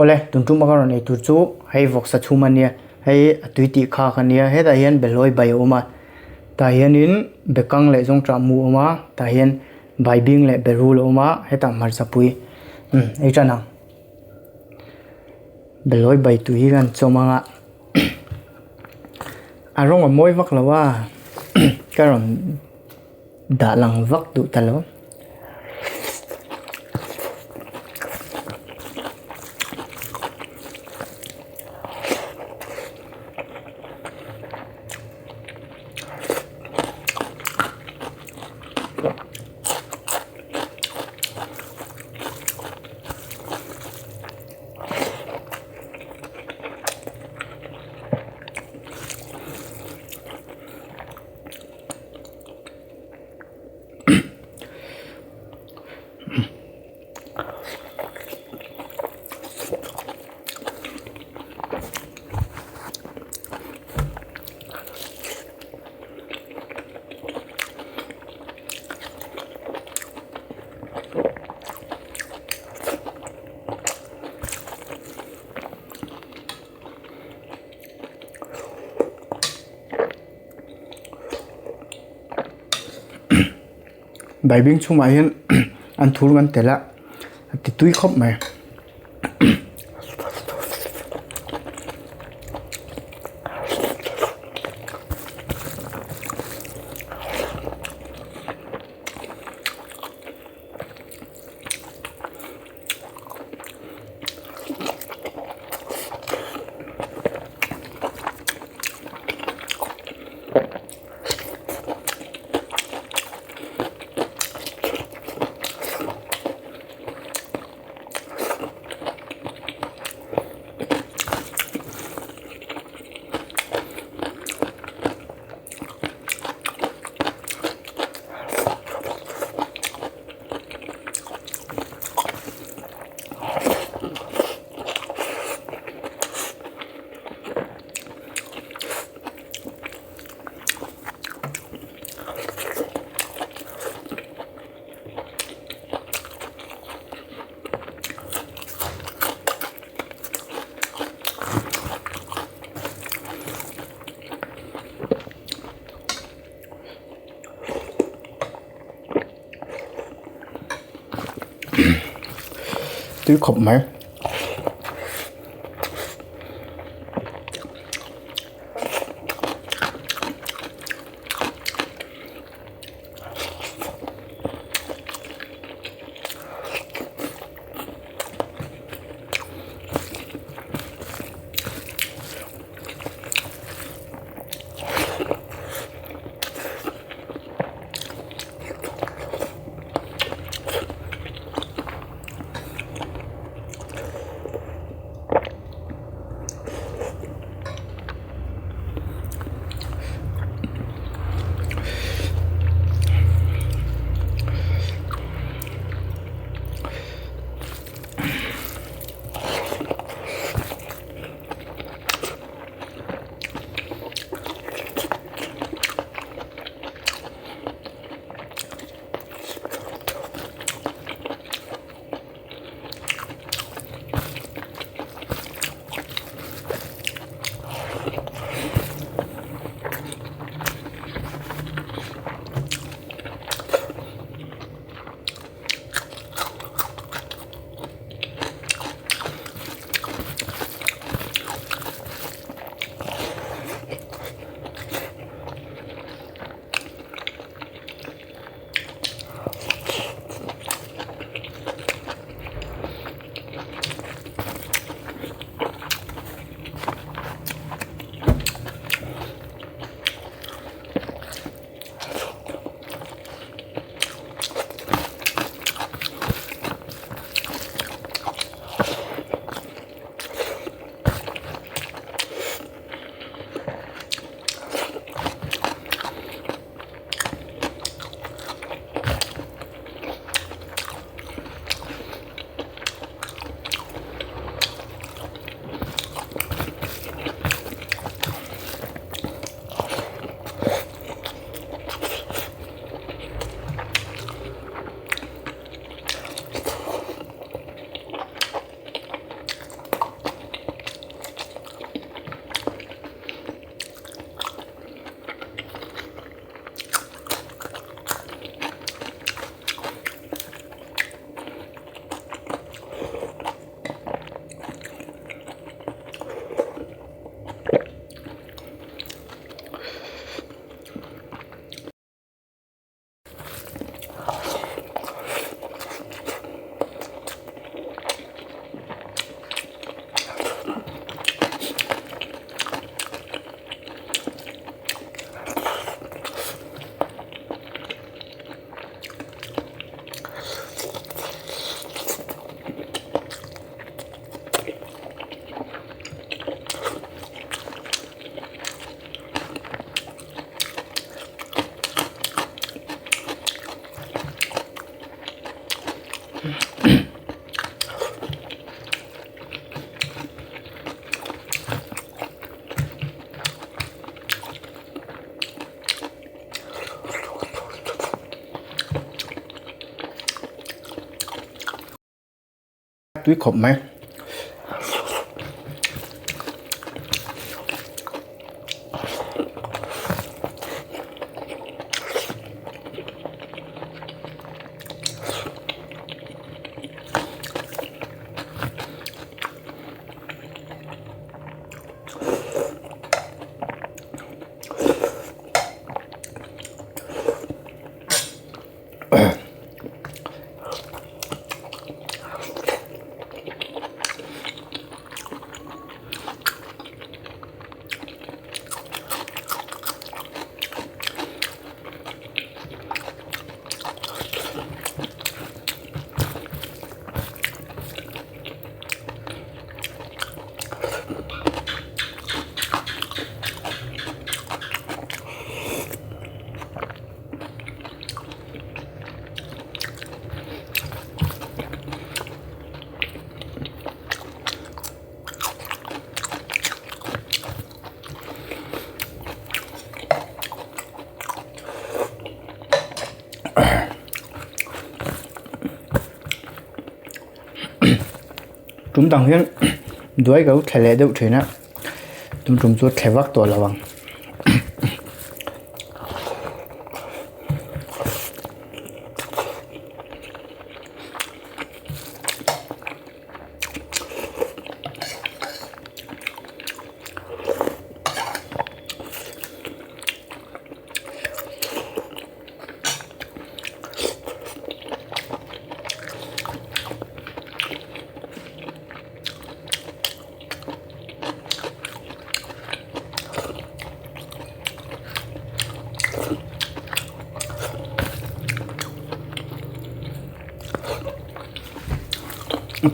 Awle tun tum a ka rawn ei tur chu hei vawksa chhum a nia hei a tui tih khak a nia hetah hian behlawi bai a awm a tah hianin bekang leh zawngṭah mu a awm a tah hian baibing leh berul a awm a hetah hmarchapui umm ei ṭan ang behlawi bai tui hi kan chawm ang a a rawng a mawi vak lo a ka rawn dah lang vak duh ta lo. Baibing chhungah hian an thur ngan tel a a ti tui khawp mai. Tui khawp mai. Tui khawp mai. Tum dang hian duai ka lo thle leh deuh thin a tum tum chu a thle vak tawh lo ang.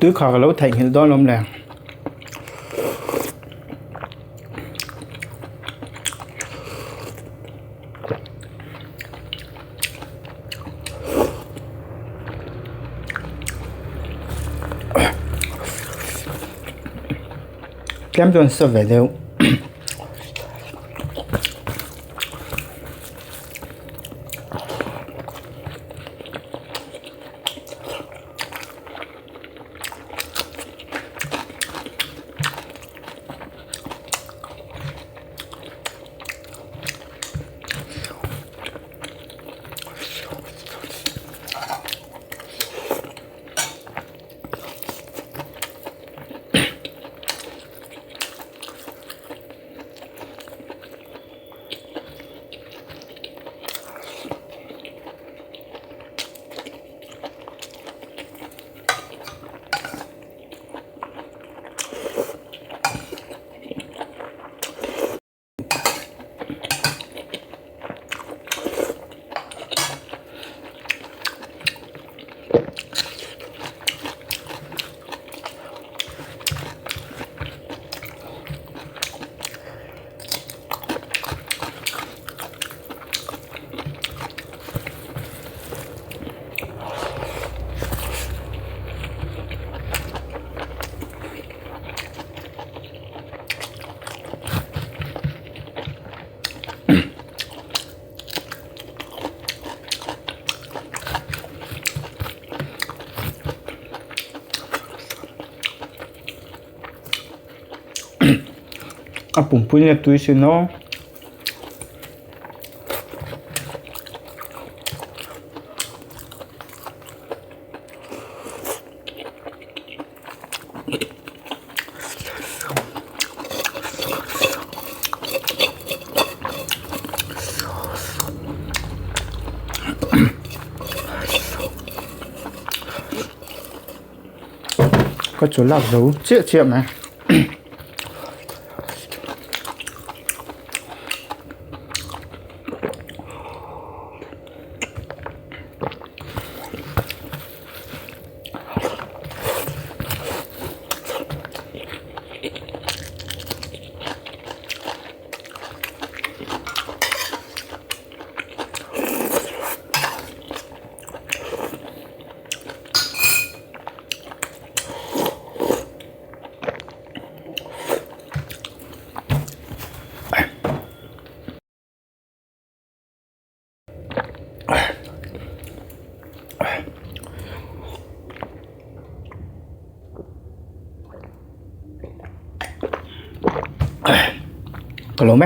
Tui kha ka lo theihnghilh dawn awm le. Tlem chuan sa ve deuh. A pumpui nge tui sin aw. Ka chu lak zo chiah chiah mai. Ka lawm e.